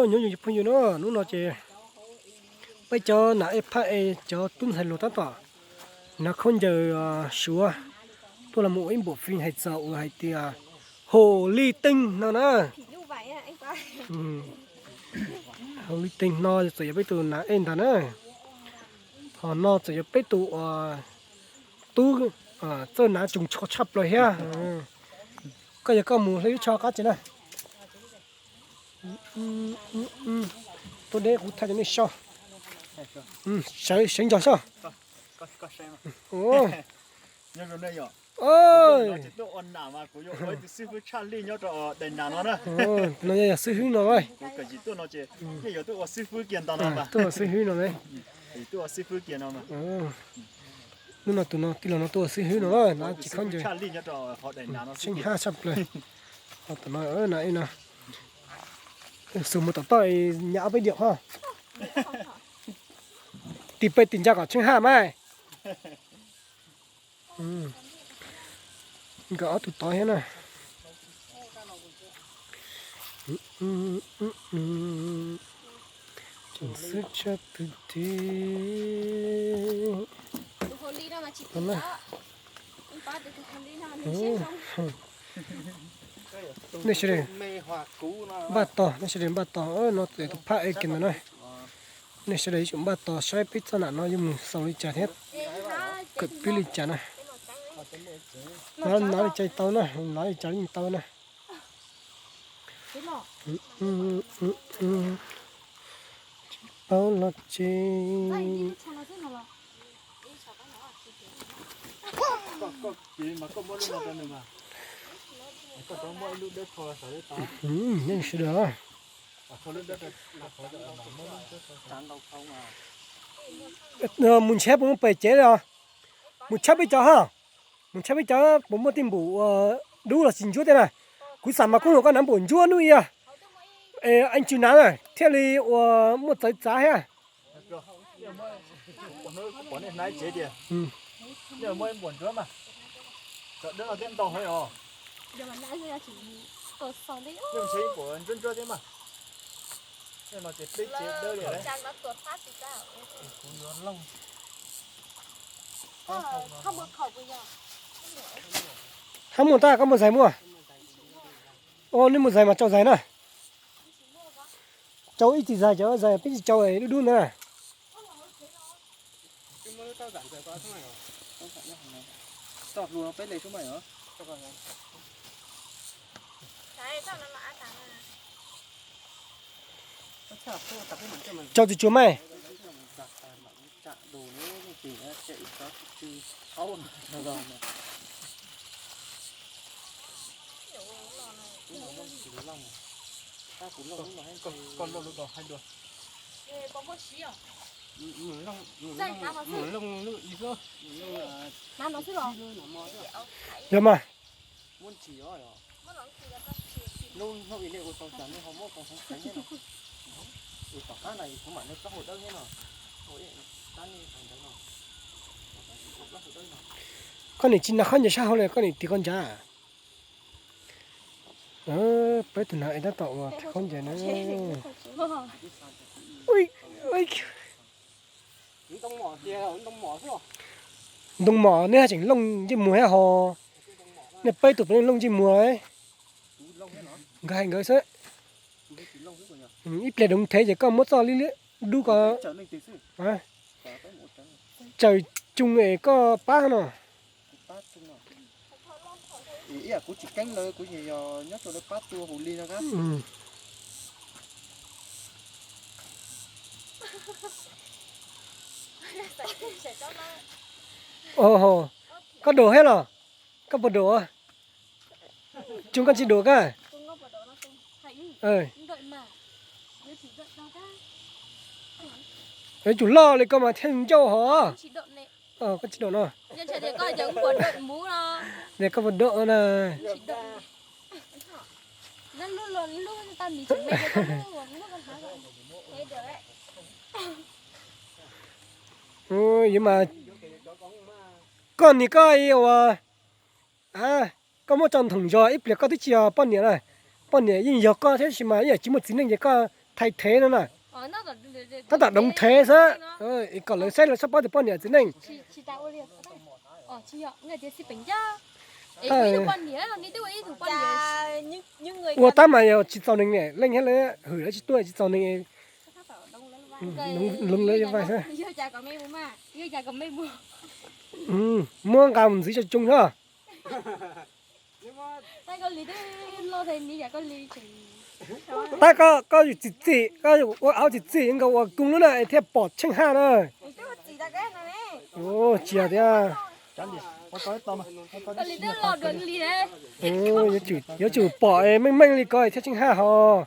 Nyob zoo cov phooj ywg na, hnub no ces peb cov nam ej phab es cov tub ntxhais hluas tab tom hnav khaub ncaws Suav tuaj los mus ua ib npaum fim hais txog uas hais tias hauv li teeg no na. Hauv li teeg no txawm yog peb tus nam ej ntag na. Ho no txawm yog peb tus uas tub txawj hnav tsoos tsho tshaj plaws thiab. Koj yog koj mus hlawv ib tsho qab tsev na. Tuaj deb kuv thaij rau nej saib. Sawv ntsog saib. No yog xib hwb no, tuaj ua xib hwb no. Hnub no tus no tij laug no tuaj ua xib hwb no, hnav tsis khaub ncaws, tsheej haj tshaj plaws. Ho tom no na, xus mus tom toj nyab peb diam ho. Tig pej tig ntsa kom tsheej haj mas. Nkawd ob tug tod thiab na. Tseem xwb tshaj twg ti. Nej sawv daws npaj tos, nej sawv daws npaj tos, no txawm tus phab es kiag ntawd na. Nej sawv daws yuav tsum npaj tos saib peb txoj nam no yuav mus xaus li cas thiab kawm pib li cas na. Hnav li cas tau na, hnav li cas yeej tau na. Tsis paub los tsis. Yeej sawv daws. Mus ntshav puas muaj pem cev li os? Mus tshawb peb cov ha. Mus tshawb peb cov puas muaj tej npum dub los sis ntsuab tej na. Kuv xam mas kuv hluas koj hnav npum ntsuab nub ib yog. Eej tsw hnav na thiaj li uas muaj txawv txav thiab. Hab muaj tab koj muaj zais muaj. Ua nej muaj zais mas tsau zais na. Tsau ib txhij zais cov zais peb tsis tsau dub dub ntawd na. Tsau tsis tsuas mas. Yog mas. Koj nim tsis hnav khaub ncaws sab hauv li, koj nim tig koj ntsa. Peb tus hnav es tab tom ua khaub ncaws na. Ntoo mom nej haj tseem looj ntsej muag thiab ho. Nej peb tus puav leej looj ntsej muag. Nkawd hais nkawd xwb. Ib pliag doov thev ces koj muab txoj liab liab dub ko. Tsaws coo es koj pab no. Kuv tsis keeb lawv, kuv yog nyob rau lawv pab tua hauv li no. Koj dam thiab los? Koj puas dam? Tsuas koj tsis dam koj. Yuav tsum loj li koj mas thiaj ncauj hov. Koj tsis dam no. Koj puas dam na? Yuav mas koj nim koj ua, koj muab tso nthoom zog ib pliag koj twb tsis yog poj niam lawm. poj niam yeej yog koj thiab sis mas ib yam tsis muaj txiv neej ces koj thaij thev no na. Tab tom doov thev xwb, es kom lawv saib lawv txhob paub tias poj niam txiv neej. Ua tab mas yog tsis txaus neeg ne, leej thiab lawv hwm lawv tsis tuaj tsis txaus neeg. Lov lawv xwb. Muab nqa mus ntxiv tso tsoo xwb. Tab koj yus txim txim, koj ua auv txim txim nkaus ua koob lub na es thiaj pom tsheej haj na. Tsis yog tias, yuav tsum pom meej meej li ko thiaj tsheej haj hos.